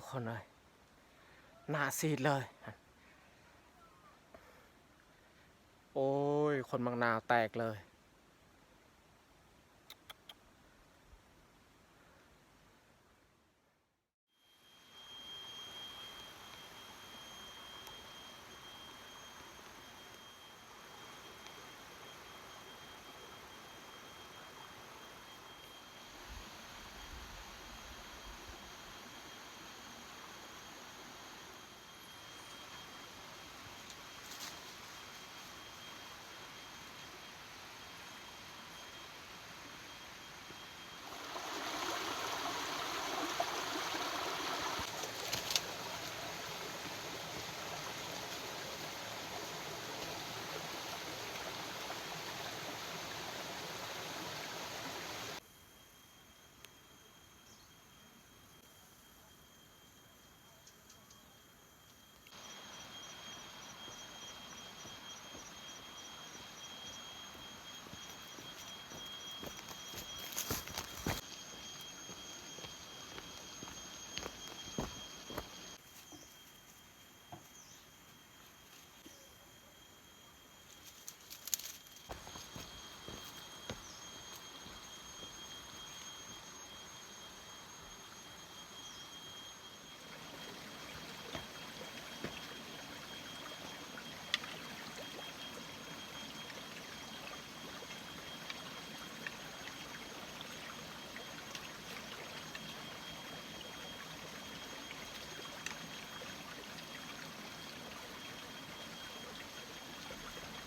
ຄົນເອີຍ ໜ້າຊີດເລີຍ. ໂອ້ຍ ຄົນໝາກນາວແຕກເລີຍ.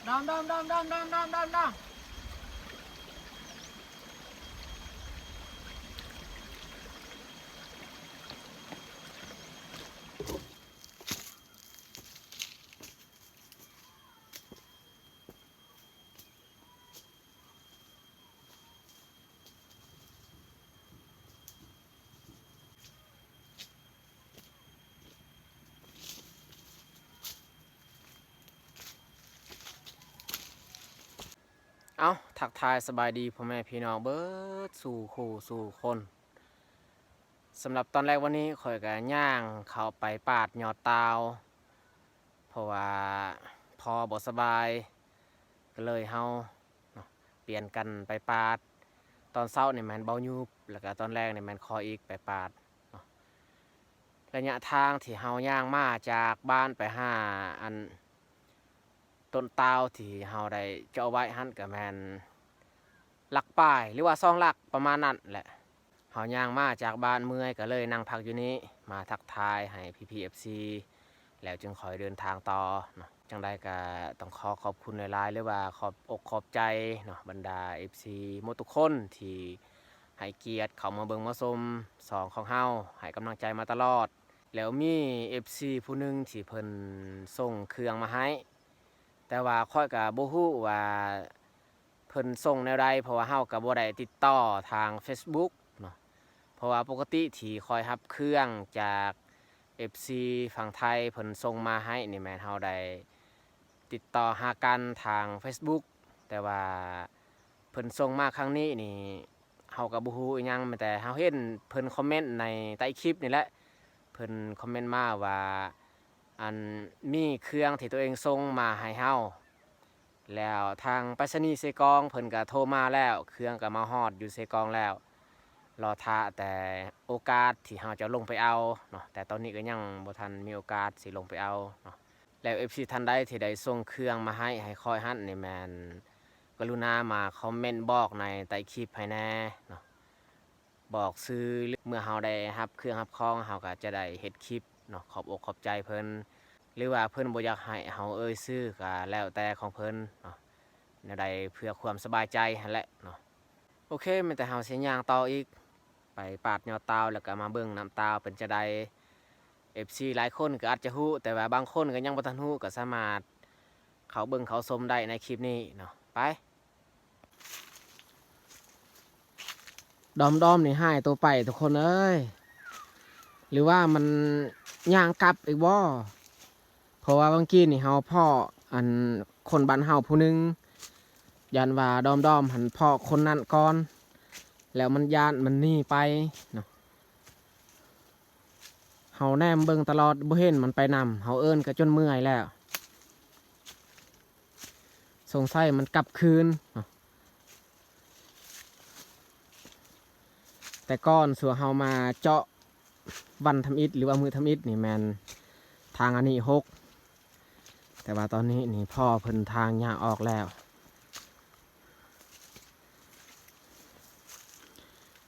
ດອມ ດອມ ດອມ ດອມ. ເອົ້າ ທັກທາຍສະບາຍດີພໍ່ແມ່ພີ່ນ້ອງເບິດສູ່ຄູ່ສູ່ຄົນ. ສຳລັບຕອນແລກວັນນີ້ ຂ້ອຍກໍຍ່າງເຂົ້າໄປປາດຍອດຕ່າວ ເພາະວ່າພໍ່ບໍ່ສະບາຍ ກໍເລີຍເຮົາເນາະ ປ່ຽນກັນໄປປາດ. ຕອນເຊົ້ານີ້ແມ່ນເບົາຍູບ ແລ້ວກໍຕອນແລງນີ້ແມ່ນຂໍອີກໄປປາດເນາະ. ໄລຍະທາງທີ່ເຮົາຍ່າງມາຈາກບ້ານໄປຫາອັນຕົ້ນຕ່າວທີ່ເຮົາໄດ້ເຈາະໄວ້ຫັ້ນ ກໍແມ່ນຫຼັກປາຍ ຫຼືວ່າສອງຫຼັກປະມານນັ້ນແຫຼະ. ເຮົາຍ່າງມາຈາກບ້ານເມື່ອຍ ກໍເລີຍນັ່ງພັກຢູ່ນີ້ ມາທັກທາຍໃຫ້ພີ່ໆ ເອັຟຊີ ແລ້ວຈຶ່ງຄ່ອຍເດີນທາງຕໍ່ເນາະ. ຈັ່ງໃດກໍຕ້ອງຂໍຂອບຄຸນຫຼາຍໆ ຫຼືວ່າຂອບອົກຂອບໃຈເນາະ ບັນດາ ເອັຟຊີ ໝົດທຸກຄົນທີ່ໃຫ້ກຽດເຂົ້າມາເບິ່ງມາຊົມຊ່ອງຂອງເຮົາ ໃຫ້ກຳລັງໃຈມາຕະຫຼອດ. ແລ້ວມີ ເອັຟຊີ ຜູ້ໜຶ່ງທີ່ເພິ່ນສົ່ງເຄື່ອງມາໃຫ້ ແຕ່ວ່າຂ້ອຍກໍບໍ່ຮູ້ວ່າ ເພິ່ນສົ່ງແນວໃດ ເພາະວ່າເຮົາກໍບໍ່ໄດ້ຕິດຕໍ່ທາງເຟສບຸກເນາະ. ເພາະວ່າປົກກະຕິທີ່ຂ້ອຍຮັບເຄື່ອງຈາກ ເອັຟຊີ ຝັ່ງໄທເພິ່ນສົ່ງມາໃຫ້ນີ້ ແມ່ນເຮົາໄດ້ຕິດຕໍ່ຫາກັນທາງເຟສບຸກ ແຕ່ວ່າເພິ່ນສົ່ງມາຄັ້ງນີ້ນີ້ ເຮົາກໍບໍ່ຮູ້ອີ່ຫຍັງ ແຕ່ເຮົາເຫັນເພິ່ນຄອມເມັນໃນໃຕ້ຄລິບນີ້ແຫຼະ. ເພິ່ນຄອມເມັນມາວ່າ ອັນ ມີເຄື່ອງທີ່ຕົວເອງສົ່ງມາໃຫ້ເຮົາ ແລ້ວທາງໄປສະນີເຊກອງເພິ່ນກໍໂທມາແລ້ວ ເຄື່ອງກໍມາຮອດຢູ່ເຊກອງແລ້ວ ລໍຖ້າແຕ່ໂອກາດທີ່ເຮົາຈະລົງໄປເອົາເນາະ. ແຕ່ຕອນນີ້ກໍຍັງບໍ່ທັນມີໂອກາດຊິລົງໄປເອົາເນາະ. ແລ້ວ ເອັຟຊີ ທ່ານໃດທີ່ໄດ້ສົ່ງເຄື່ອງມາໃຫ້ ໃຫ້ຂ້ອຍຫັ້ນນີ້ ແມ່ນກະລຸນາມາຄອມເມັນບອກໃນໃຕ້ຄລິບໃຫ້ແດ່ເນາະ. ບອກຊື່ ເມື່ອເຮົາໄດ້ຮັບເຄື່ອງຮັບຂອງ ເຮົາກໍຈະໄດ້ເຮັດຄລິບເນາະ ຂອບອົກຂອບໃຈເພິ່ນ ຫຼືວ່າເພິ່ນບໍ່ຢາກໃຫ້ເຮົາເອີ່ຍຊື່ ກໍແລ້ວແຕ່ຂອງເພິ່ນເນາະ ແນວໃດເພື່ອຄວາມສະບາຍໃຈຫັ້ນແຫຼະເນາະ. ໂອເຄ ແມ່ນແຕ່ເຮົາຊິຍ່າງຕໍ່ອີກ ໄປປາດຍອດຕ່າວ ແລ້ວກໍມາເບິ່ງນ້ຳຕ່າວເປັນຈັ່ງໃດ. ເອັຟຊີ ຫຼາຍຄົນກໍອາດຈະຮູ້ ແຕ່ວ່າບາງຄົນກໍຍັງບໍ່ທັນຮູ້ ກໍສາມາດເຂົ້າເບິ່ງເຂົ້າຊົມໄດ້ໃນຄລິບນີ້ເນາະ. ໄປ. ດອມໆ ນີ້ຫາຍໂຕໄປທຸກຄົນເອີຍ ຫຼືວ່າມັນຍ່າງກັບອີກບໍ່? ເພາະວ່າຫວ່າງກີ້ນີ້ເຮົາພໍ້ອັນຄົນບ້ານເຮົາຜູ້ໜຶ່ງ ຢ້ານວ່າດອມໆ ຫັ້ນພໍ້ຄົນນັ້ນກ່ອນ ແລ້ວມັນຢ້ານມັນໜີໄປເນາະ. ເຮົາແນມເບິ່ງຕະຫຼອດ ບໍ່ເຫັນມັນໄປນຳ, ເຮົາເອີ້ນກໍຈົນເມື່ອຍແລ້ວ. ສົງໄສມັນກັບຄືນ. ແຕ່ກ່ອນສ່ວນເຮົາມາເຈາະວັນທຳອິດ ຫຼືວ່າມື້ທຳອິດນີ້ແມ່ນທາງອັນນີ້ຫົກ, ແຕ່ວ່າຕອນນີ້ນີ້ພໍ່ເພິ່ນທາງຍາອອກແລ້ວ.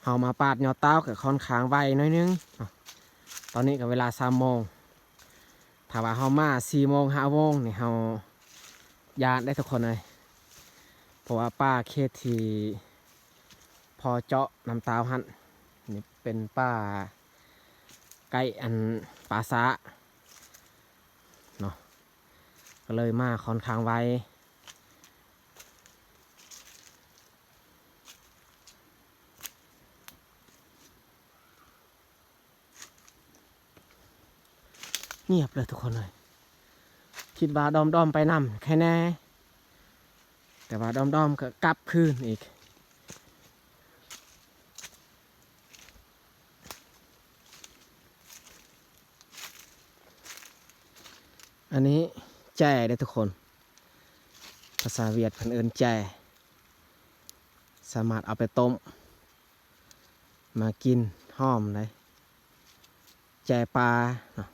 ເຮົາມາປາດຍອດຕາວກໍຄ່ອນຂ້າງໄວໜ້ອຍໜຶ່ງ. ຕອນນີ້ກໍເວລາສາມໂມງ. ຖ້າວ່າເຮົາມາສີ່ໂມງ ຫ້າໂມງນີ້ ເຮົາຢ້ານເດ້ທຸກຄົນເອີຍ, ເພາະວ່າປ່າເຂດທີ່ພໍ່ເຈາະນຳຕາວຫັ້ນ ນີ້ເປັນປ່າໃກ້ອັນປ່າຊ້າເນາະ, ກໍເລີຍມາຄ່ອນຂ້າງໄວ. ງຽບເລີຍທຸກຄົນເອີຍ. ຄິດວ່າດອມໆໄປນຳແຄ່ແນ່, ແຕ່ວ່າດອມໆກໍກັບຄືນອີກ. ອັນນີ້ແຈເດ້ທຸກຄົນ, ພາສາຫວຽດເພິ່ນເອີ້ນແຈ, ສາມາດເອົາໄປຕົ້ມ ມາກິນ ຫອມເດ້. ແຈປາເນາະ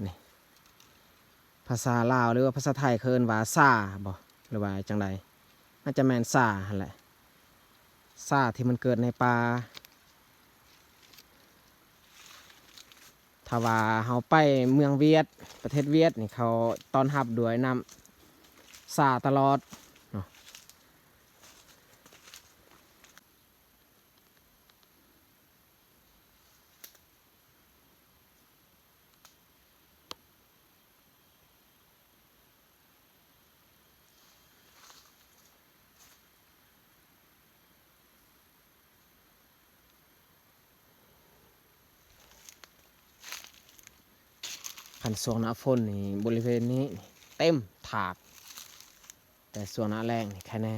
ນີ້ ພາສາລາວ ຫຼືວ່າພາສາໄທເຂົາເອີ້ນວ່າຊາບໍ ຫຼືວ່າຈັ່ງໃດ? ອາດຈະແມ່ນຊາຫັ້ນແຫຼະ, ຊາທີ່ມັນເກີດໃນປ່າ. ຖ້າວ່າເຮົາໄປເມືອງຫວຽດ ປະເທດຫວຽດນີ້ ເຂົາຕ້ອນຮັບດ້ວຍນ້ຳຊາຕະຫຼອດເນາະ. ຄັນຊ່ວງໜ້າຝົນນີ້ ບໍລິເວນນີ້ເຕັມທາກ, ແຕ່ຊ່ວງໜ້າແລ້ງນີ້ແຄ່ແນ່.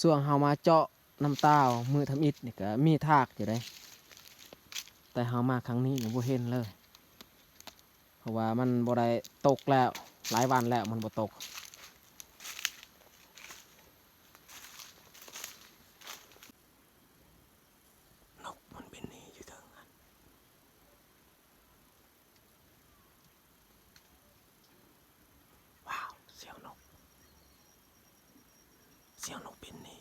ຊ່ວງເຮົາມາເຈາະນ້ຳຕາວມື້ທຳອິດນີ້ກໍມີທາກຢູ່ເດ້, ແຕ່ເຮົາມາຄັ້ງນີ້ນີ້ບໍ່ເຫັນເລີຍ, ເພາະວ່າມັນບໍ່ໄດ້ຕົກແລ້ວ, ຫຼາຍວັນແລ້ວມັນບໍ່ຕົກ. ນົກມັນບິນໜີຢູ່ເທິງຫັ້ນ. ວ້າວ ສຽງນົກ ສຽງນົກບິນໜີ.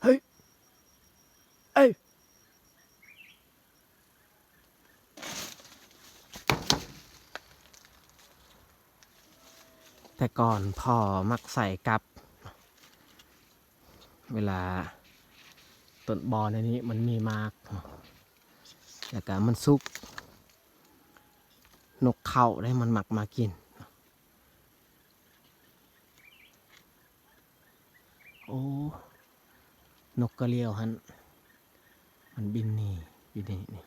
ເຮີ້ຍ ເອີຍ. ແຕ່ກ່ອນພໍ່ມັກໃສ່ກັບ ເວລາຕົ້ນບໍໃນນີ້ມັນມີໝາກ ແລ້ວກະມັນສຸກ, ນົກເຂົ້າເດ້ ມັນມັກມາກິນ. ໂອ້ ນົກກະຫຼຽວຫັ້ນ ມັນບິນໜີ ບິນໜີນີ້.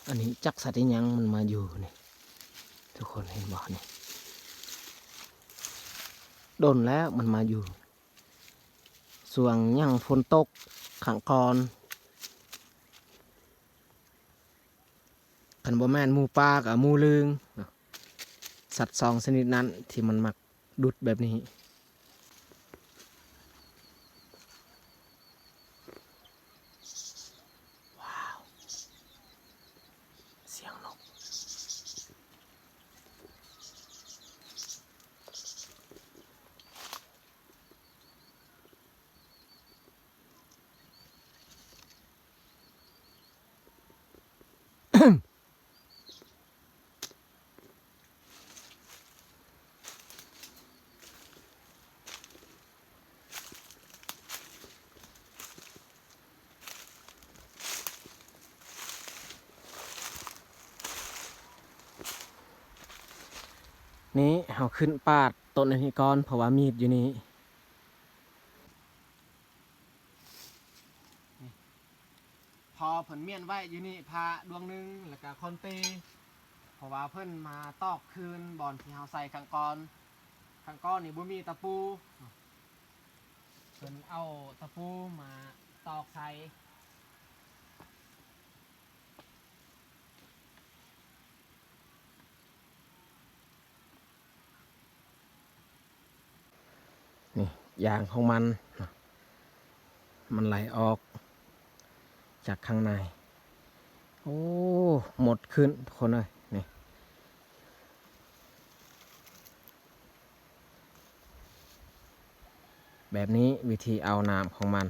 ອັນນີ້ຈັກສັດອີຫຍັງມັນມາຢູ່ນີ້ ທຸກຄົນເຫັນບໍ່ນີ້? ດົນແລ້ວມັນມາຢູ່ ຊ່ວງຍັງຝົນຕົກຄັ້ງກ່ອນ. ຄັນບໍ່ແມ່ນໝູປ່າກໍໝູລຶງເນາະ, ສັດສອງຊະນິດນັ້ນທີ່ມັນມັກດຸດແບບນີ້. ວ້າວ ສຽງນົກ. ນີ້ເຮົາຂຶ້ນປາດຕົ້ນອັນນີ້ກ່ອນ ເພາະວ່າມີດຢູ່ນີ້. ນີ້ ພໍເພິ່ນມ້ຽນໄວ້ຢູ່ນີ້ພະດວງໜຶ່ງ ແລ້ວກະຄອນຕີ ເພາະວ່າເພິ່ນມາຕອກຄືນບ່ອນທີ່ເຮົາໃສ່ຄັ້ງກ່ອນ. ຄັ້ງກ່ອນນີ້ບໍ່ມີຕະປູ ເພິ່ນເອົາຕະປູມາຕອກໃສ່. ນີ້ຢາງຂອງມັນເນາະ ມັນໄຫຼອອກຈາກຂ້າງໃນ. ໂອ້ ໝົດຂຶ້ນທຸກຄົນເອີຍ ນີ້ ແບບນີ້ວິທີເອົານ້ຳຂອງມັນ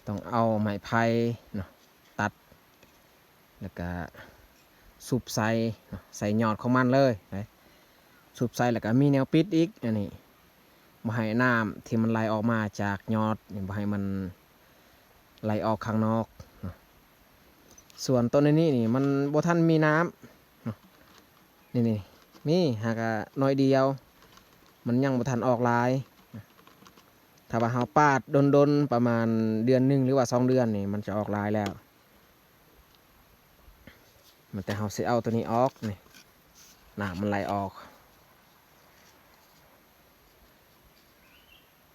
ຕ້ອງເອົາໄມ້ໄຜ່ເນາະ ຕັດ ແລ້ວກະຊຸບໃສ່ເນາະ ໃສ່ຍອດຂອງມັນເລີຍ ຊຸບໃສ່ ແລ້ວກະມີແນວປິດອີກ ອັນນີ້ ບໍ່ໃຫ້ນ້ຳທີ່ມັນໄຫຼອອກມາຈາກຍອດນີ້ ບໍ່ໃຫ້ມັນໄຫຼອອກຂ້າງນອກເນາະ. ສ່ວນຕົ້ນນີ້ນີ້ ມັນບໍ່ທັນມີນ້ຳເນາະ ນີ້ໆ ມີຫາກະໜ້ອຍດຽວ ມັນຍັງບໍ່ທັນອອກຫຼາຍ. ຖ້າວ່າເຮົາປາດດົນໆ ປະມານເດືອນໜຶ່ງ ຫຼືວ່າສອງເດືອນນີ້ ມັນຈະອອກຫຼາຍແລ້ວ. ມັນ ແຕ່ເຮົາຊິເອົາໂຕນີ້ອອກນີ້ ນ້ຳມັນໄຫຼອອກ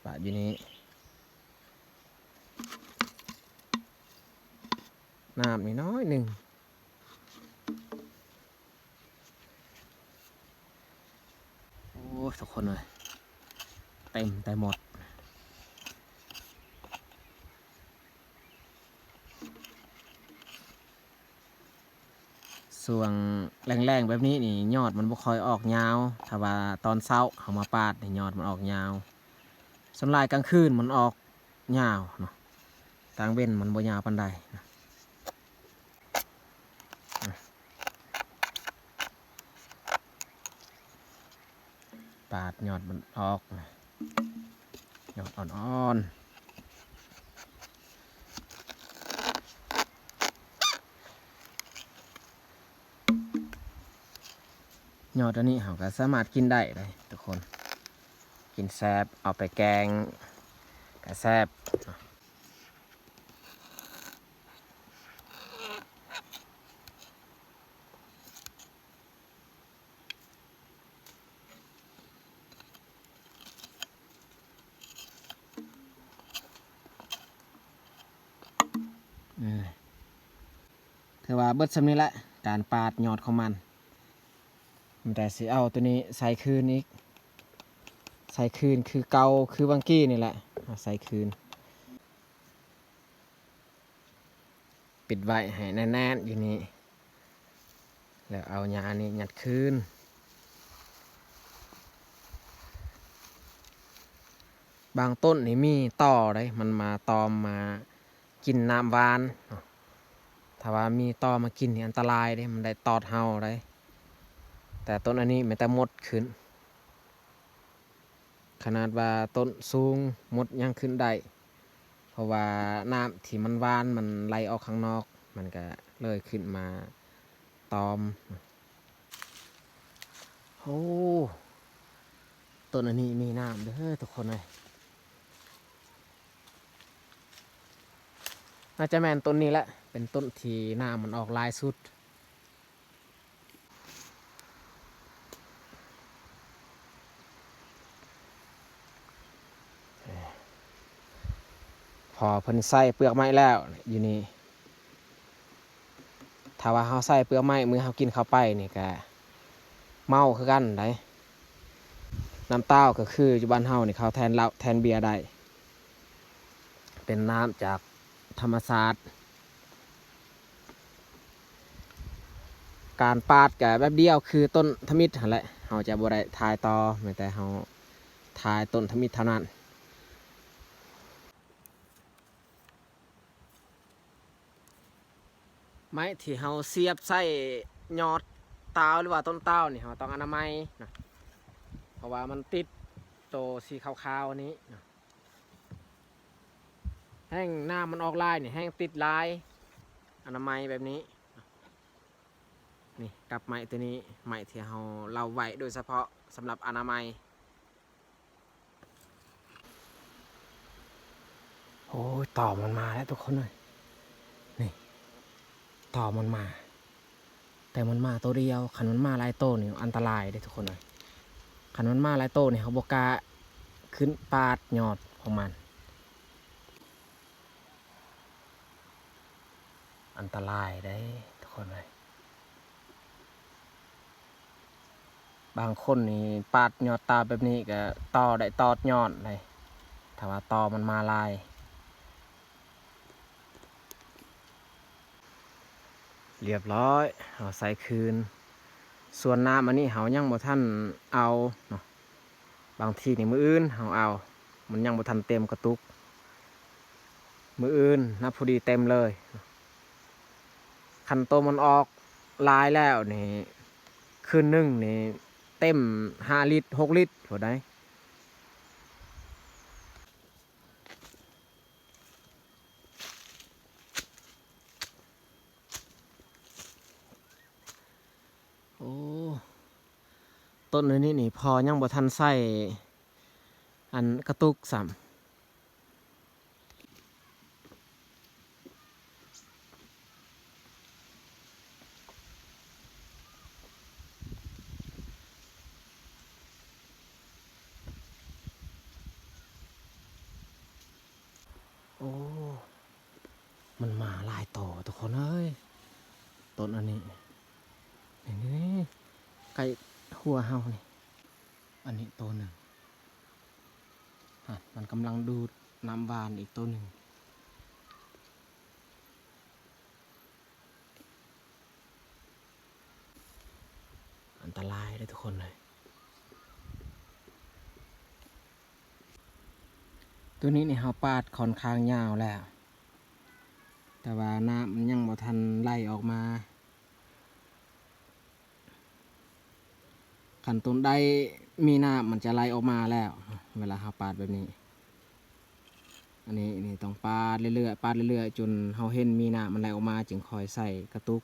ປາດຢູ່ນີ້ ນ້ຳນີ້ໜ້ອຍໜຶ່ງ. ໂອ້ຍ ທຸກຄົນເອີຍ ເຕັມໄປໝົດ. ຊ່ວງແລ້ງໆ ແບບນີ້ນີ້ ຍອດມັນບໍ່ຄ່ອຍອອກຍາວ. ຖ້າວ່າຕອນເຊົ້າເຮົາມາປາດນີ້ ຍອດມັນອອກຍາວ. ສ່ວນຫຼາຍກາງຄືນມັນອອກຍາວເນາະ, ກາງເວັນມັນບໍ່ຍາວປານໃດນະ. ປາດຍອດມັນອອກ ຍອດອ່ອນໆ. ຍອດອັນນີ້ເຮົາກໍສາມາດກິນໄດ້ເດ້ທຸກຄົນ, ກິນແຊບ, ເອົາໄປແກງກໍແຊບ. ເອີ ຖືວ່າເບິດສ່ຳນີ້ແຫຼະ ການປາດຍອດຂອງມັນ. ແຕ່ຊິເອົາໂຕນີ້ໃສ່ຄືນອີກ, ໃສ່ຄືນຄືເກົ່າ ຄືຫວ່າງກີ້ນີ້ແຫຼະ, ເອົາໃສ່ຄືນ. ປິດໄວ້ໃຫ້ແໜ້ນໆຢູ່ນີ້ ແລ້ວເອົາຫຍ້ານີ້ຍັດຄືນ. ບາງຕົ້ນນີ້ມີຕໍ່ເດ້, ມັນມາຕອມມາກິນນ້ຳຫວານເນາະ. ຖ້າວ່າມີຕໍ່ມາກິນນີ້ອັນຕະລາຍເດ້, ມັນໄດ້ຕອດເຮົາໄດ໋. ແຕ່ຕົ້ນອັນນີ້ມີແຕ່ມົດຂຶ້ນ. ຂະໜາດວ່າຕົ້ນສູງມົດຍັງຂຶ້ນໄດ້, ເພາະວ່ານ້ຳທີ່ມັນຫວານມັນໄຫຼອອກຂ້າງນອກ, ມັນກະເລີຍຂຶ້ນມາຕອມ. ໂອ້ ຕົ້ນອັນນີ້ມີນ້ຳເດີທຸກຄົນເອີຍ. ໜ້າຈະແມ່ນຕົ້ນນີ້ແຫຼະ ເປັນຕົ້ນທີ່ນ້ຳມັນອອກຫຼາຍສຸດ. ພໍເພິ່ນໃສ່ເປືອກໄມ້ແລ້ວຢູ່ນີ້, ຖ້າວ່າເຮົາໃສ່ເປືອກໄມ້ມື້ເຮົາກິນເຂົ້າໄປນີ້ກະເມົາຄືກັນໄດ໋. ນ້ຳຕາວກໍຄືຢູ່ບ້ານເຮົານີ້ ເຂົາແທນເຫຼົ້າແທນເບຍໄດ້. ເປັນນ້ຳຈາກທຳມະຊາດ. ການປາດກະແບບດຽວຄືຕົ້ນທຳອິດຫັ້ນແຫຼະ, ເຮົາຈະບໍ່ໄດ້ຖ່າຍຕໍ່, ມີແຕ່ເຮົາຖ່າຍຕົ້ນທຳອິດເທົ່ານັ້ນ. ໄມ້ທີ່ເຮົາສຽບໃສ່ຍອດຕາວ ຫຼືວ່າຕົ້ນຕາວນີ້ ເຮົາຕ້ອງອະນາໄມນະ, ເພາະວ່າມັນຕິດໂຕສີຂາວໆນີ້ນະ. ແຮ່ງນ້ຳມັນອອກຫຼາຍນີ້ ແຮ່ງຕິດຫຼາຍ, ອະນາໄມແບບນີ້. ນີ້ ກັບໄມ້ໂຕນີ້ ໄມ້ທີ່ເຮົາເລົ່າໄວ້ໂດຍສະເພາະສຳລັບອະນາໄມ. ໂອ ໂອ້ຍ ຕໍ່ມັນມາແລ້ວທຸກຄົນເອີຍ ນີ້ ຕໍ່ມັນມາ ແຕ່ມັນມາໂຕດຽວ ຄັນມັນມາຫຼາຍໂຕນີ້ອັນຕະລາຍເດ້ທຸກຄົນເອີຍ ຄັນມັນມາຫຼາຍໂຕນີ້ເຮົາບໍ່ກ້າຂຶ້ນປາດຍອດຂອງມັນ ອັນຕະລາຍເດ້ທຸກຄົນເອີຍ. ບາງຄົນນີ້ປາດຍອດຕາແບບນີ້ກໍຕໍ່ໄດ້ຕອດຍອດເລີຍ ຖ້າວ່າຕໍ່ມັນມາຫຼາຍ. ລຽບຮ້ອຍ ເຮົາໃສ່ຄືນ. ສ່ວນນ້ຳອັນນີ້ເຮົາຍັງບໍ່ທັນເອົາເນາະ. ບາງທີນີ້ມື້ອື່ນເຮົາເອົາ ມັນຍັງບໍ່ທັນເຕັມກະຕຸກ ມື້ອື່ນນະ ພໍດີເຕັມເລີຍ. ຄັນໂຕມັນອອກຫຼາຍແລ້ວນີ້ ຄືນໜຶ່ງນີ້ເຕັມຫ້າລິດ ຫົກລິດພຸ້ນໃດ໋. ໂອ້ ຕົ້ນອັນນີ້ນີ້ ພໍ່ຍັງບໍ່ທັນໃສ່ອັນກະຕຸກຊ້ຳ. ໂອ້ ມັນມາຫຼາຍໂຕທຸກຄົນເອີຍ ຕົ້ນອັນນີ້ ນີ້ ໃກ້ຫົວເຮົານີ້ ອັນນີ້ໂຕໜຶ່ງ ຫັ້ນ ມັນກຳລັງດູດນ້ຳຫວານອີກໂຕໜຶ່ງ. ອັນຕະລາຍເດ້ທຸກຄົນເອີຍ. ໂຕນີ້ນີ້ເຮົາປາດຂ້ອນຂ້າງຍາວແລ້ວ ແຕ່ວ່ານ້ຳມັນຍັງບໍ່ທັນໄຫຼອອກມາ. ຄັນຕົ້ນໃດມີນ້ຳມັນຈະໄຫຼອອກມາແລ້ວ ເວລາເຮົາປາດແບບນີ້. ອັນນີ້ ນີ້ຕ້ອງປາດເລື້ອຍໆ ປາດເລື້ອຍໆ ຈົນເຮົາເຫັນມີນ້ຳມັນໄຫຼອອກມາ ຈຶ່ງຄ່ອຍໃສ່ກະຕຸກ.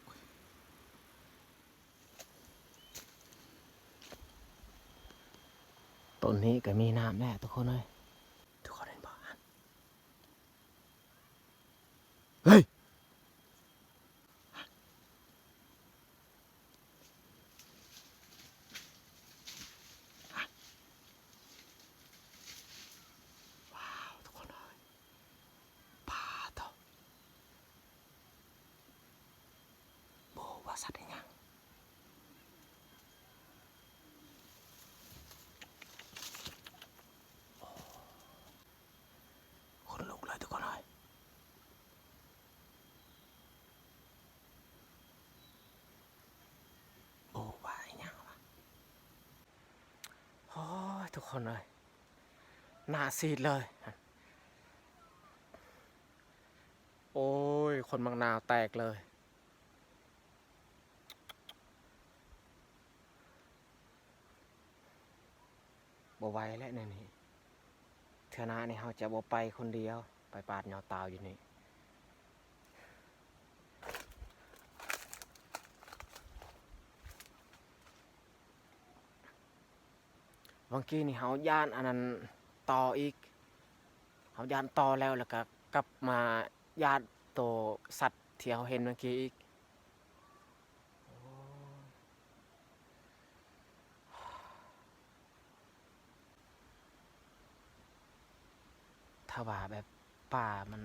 ຕົ້ນນີ້ກໍມີນ້ຳແລ້ວທຸກຄົນເອີຍ ທຸກຄົນເຫັນບໍ່? ເຮີ້ຍ ວ້າວ ທຸກຄົນເອີຍ ປາໂທ້ ບໍ່ຮູ້ວ່າສັດອີຫຍັງ. ໂອ້ ຂົນລຸກເລີຍທຸກຄົນເອີຍ ບໍ່ຮູ້ວ່າອີຫຍັງວະ. ໂອ້ຍ ທຸກຄົນເອີຍ ໜ້າຊີດເລີຍ. ໂອ້ຍ ຂົນບັກນາວແຕກເລີຍ. ບໍ່ໄຫວແລ້ວແນວນີ້ ເທື່ອໜ້ານີ້ເຮົາຈະບໍ່ໄປຄົນດຽວ ໄປປາດຍອດຕາວຢູ່ນີ້. ຫວ່າງກີ້ນີ້ເຮົາຢ້ານອັນນັ້ນຕໍ່ອີກ ເຮົາຢ້ານຕໍ່ແລ້ວ ແລ້ວກໍກັບມາຢ້ານໂຕສັດທີ່ເຮົາເຫັນຫວ່າງກີ້ອີກ. ໂອ້ຍ ຖ້າວ່າແບບປ່າມັນ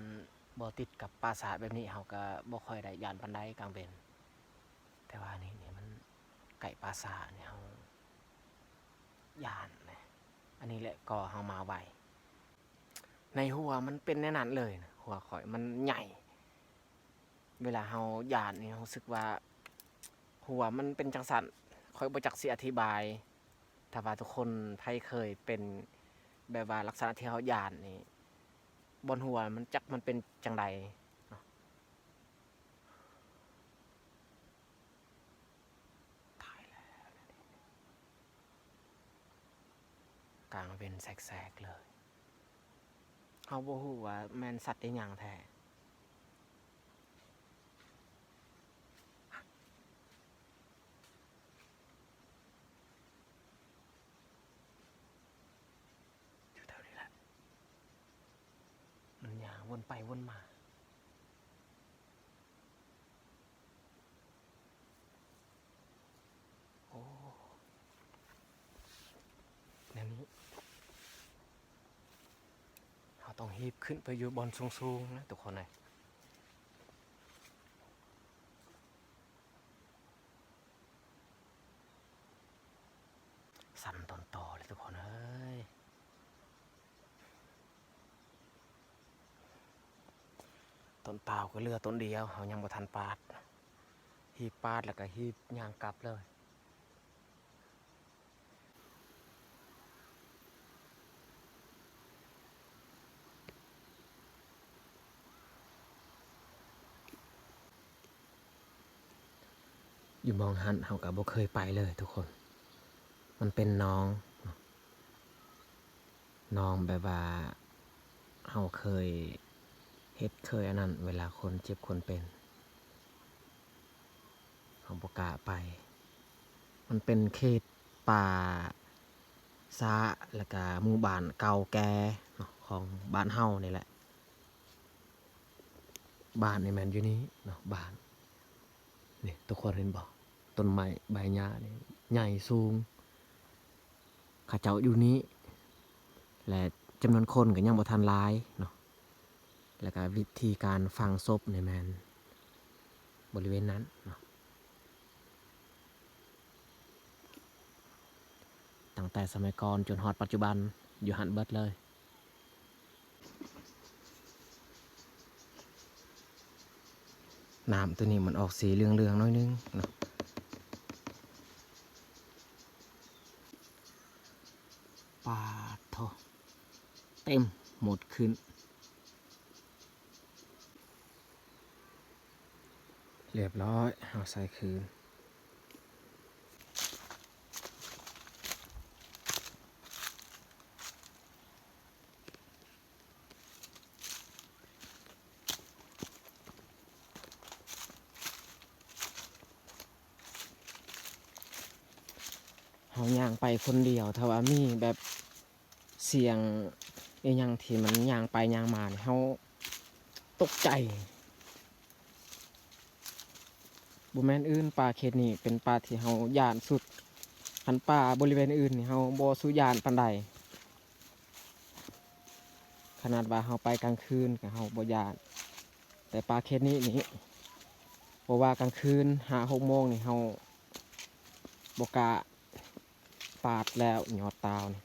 ບໍ່ຕິດກັບປາສາດແບບນີ້ ເຮົາກໍບໍ່ຄ່ອຍໄດ້ຢ້ານປານໃດກາງເວັນ ແຕ່ວ່ານີ້ ນີ້ມັນໃກ້ປາສາດນີ້ ເຮົາຢ້ານນະ. ອັນນີ້ແຫຼະກໍເຮົາມາໄວ ໃນຫົວມັນເປັນແນວນັ້ນເລີຍນະ ຫົວຂ້ອຍມັນໃຫຍ່. ເວລາເຮົາຢ້ານນີ້ ເຮົາຮູ້ສຶກວ່າຫົວມັນເປັນຈັ່ງຊັ້ນ ຂ້ອຍບໍ່ຈັກຊິອະທິບາຍ. ຖ້າວ່າທຸກຄົນໃຜເຄີຍເປັນແບບວ່າລັກສະນະທີ່ເຮົາຢ້ານນີ້ ບ່ອນຫົວມັນ ຈັກມັນເປັນຈັ່ງໃດເນາະ. ຕາຍແລ້ວ ກາງເວັນແສກໆເລີຍ ເຮົາບໍ່ຮູ້ວ່າແມ່ນສັດອີຫຍັງແທ້. ຢູ່ແຖວນີ້ແຫຼະ ມັນຍ່າງ ວົນໄປວົນມາ. ໂອ້ ແນວນີ້ ເຮົາຕ້ອງຮີບຂຶ້ນໄປຢູ່ບ່ອນສູງໆນະທຸກຄົນເອີຍ. ສັ່ນຕົ້ນຕໍເລີຍທຸກຄົນເອີຍ. ຕົ້ນຕາວກໍເຫຼືອຕົ້ນດຽວ ເຮົາຍັງບໍ່ທັນປາດ. ຮີບປາດແລ້ວກໍຮີບຍ່າງກັບເລີຍ. ຢູ່ໝ່ອງຫັ້ນເຮົາກໍບໍ່ເຄີຍໄປເລີຍທຸກຄົນ. ມັນເປັນໜອງເນາະ ໜອງແບບວ່າເຮົາເຄີຍເຮັດ ເຄີຍອັນນັ້ນ ເວລາຄົນເຈັບຄົນເປັນ ເຮົາບໍ່ກ້າໄປ. ມັນເປັນເຂດປ່າຊ້າ ແລ້ວກະໝູ່ບ້ານເກົ່າແກ່ເນາະ ຂອງບ້ານເຮົານີ້ແຫຼະ. ບ້ານນີ້ແມ່ນຢູ່ນີ້ເນາະ ບ້ານນີ້ ທຸກຄົນເຫັນບໍ່? ຕົ້ນໄມ້ໃບຫຍ້ານີ້ໃຫຍ່ສູງ ເຂົາເຈົ້າຢູ່ນີ້ ແລະ ຈຳນວນຄົນກໍຍັງບໍ່ທັນຫຼາຍເນາະ ແລ້ວກໍວິທີການຝັງສົບນີ້ແມ່ນບໍລິເວນນັ້ນເນາະ. ຕັ້ງແຕ່ສະໄໝກ່ອນຈົນຮອດປັດຈຸບັນ ຢູ່ຫັ້ນເບິດເລີຍ. ນ້ຳໂຕນີ້ມັນອອກສີເຫຼືອງໆໜ້ອຍໜຶ່ງເນາະ. ປາດໂທ້ ເຕັມໝົດຂຶ້ນ. ຮຽບຮ້ອຍ ເຮົາໃສ່ຄືນ. ເຮົາຍ່າງໄປຄົນດຽວ ຖ້າວ່າມີແບບ ສຽງອີ່ຫຍັງທີ່ມັນຍ່າງໄປຍ່າງມານີ້ ເຮົາຕົກໃຈ. ບໍ່ແມ່ນອື່ນ ປ່າເຂດນີ້ເປັນປ່າທີ່ເຮົາຢ້ານສຸດ. ຄັນປ່າບໍລິເວນອື່ນນີ້ ເຮົາບໍ່ສູ້ຢ້ານປານໃດ. ຂະໜາດວ່າເຮົາໄປກາງຄືນກໍເຮົາບໍ່ຢ້ານ, ແຕ່ປ່າເຂດນີ້ນີ້ ບໍ່ວ່າກາງຄືນຫ້າຫົກໂມງນີ້ ເຮົາບໍ່ກ້າ ປາດແລ້ວຍອດຕາວນີ້.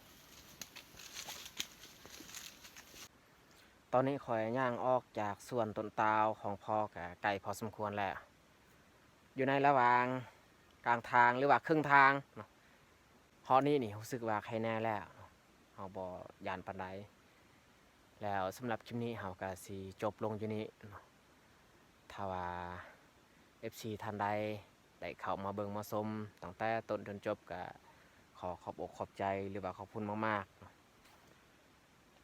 ຕອນນີ້ຂ້ອຍຍ່າງອອກຈາກສວນຕົ້ນຕາວຂອງພໍ່ກະໄກພໍສົມຄວນແລ້ວ, ຢູ່ໃນລະຫວ່າງກາງທາງ ຫຼືວ່າເຄິ່ງທາງເນາະ. ຮອດນີ້ນີ້ຮູ້ສຶກວ່າໄຄແນ່ແລ້ວເນາະ, ເຮົາບໍ່ຢ້ານປານໃດ. ແລ້ວສຳລັບຄລິບນີ້ເຮົາກະຊິຈົບລົງຢູ່ນີ້ເນາະ. ຖ້າວ່າເອັຟຊີທ່ານໃດໄດ້ເຂົ້າມາເບິ່ງມາຊົມຕັ້ງແຕ່ຕົ້ນຈົນຈົບ ກະຂໍຂອບອົກຂອບໃຈ ຫຼືວ່າຂອບຄຸນມາກໆເນາະ.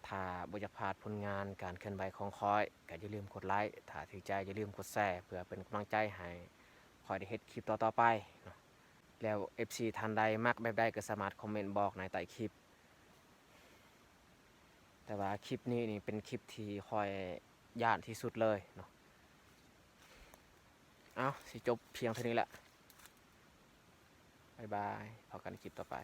ຖ້າບໍ່ຢາກພາດຜົນງານການເຄື່ອນໄຫວຂອງຂ້ອຍ ກະຢ່າລືມກົດໄລ, ຖ້າຖືກໃຈຢ່າລືມກົດແຊ ເພື່ອເປັນກຳລັງໃຈໃຫ້ຂ້ອຍໄດ້ເຮັດຄລິບຕໍ່ໆໄປເນາະ. ແລ້ວເອັຟຊີທ່ານໃດມັກແບບໃດ ກະສາມາດຄອມເມັນບອກໃນໃຕ້ຄລິບ. ແຕ່ວ່າຄລິບນີ້ນີ້ເປັນຄລິບທີ່ຂ້ອຍຢ້ານທີ່ສຸດເລີຍເນາະ. ເອົ້າ ຊິຈົບພຽງເທົ່ານີ້ແຫຼະ. ບາຍບາຍ, ພົບກັນໃນຄລິບຕໍ່ໄປ.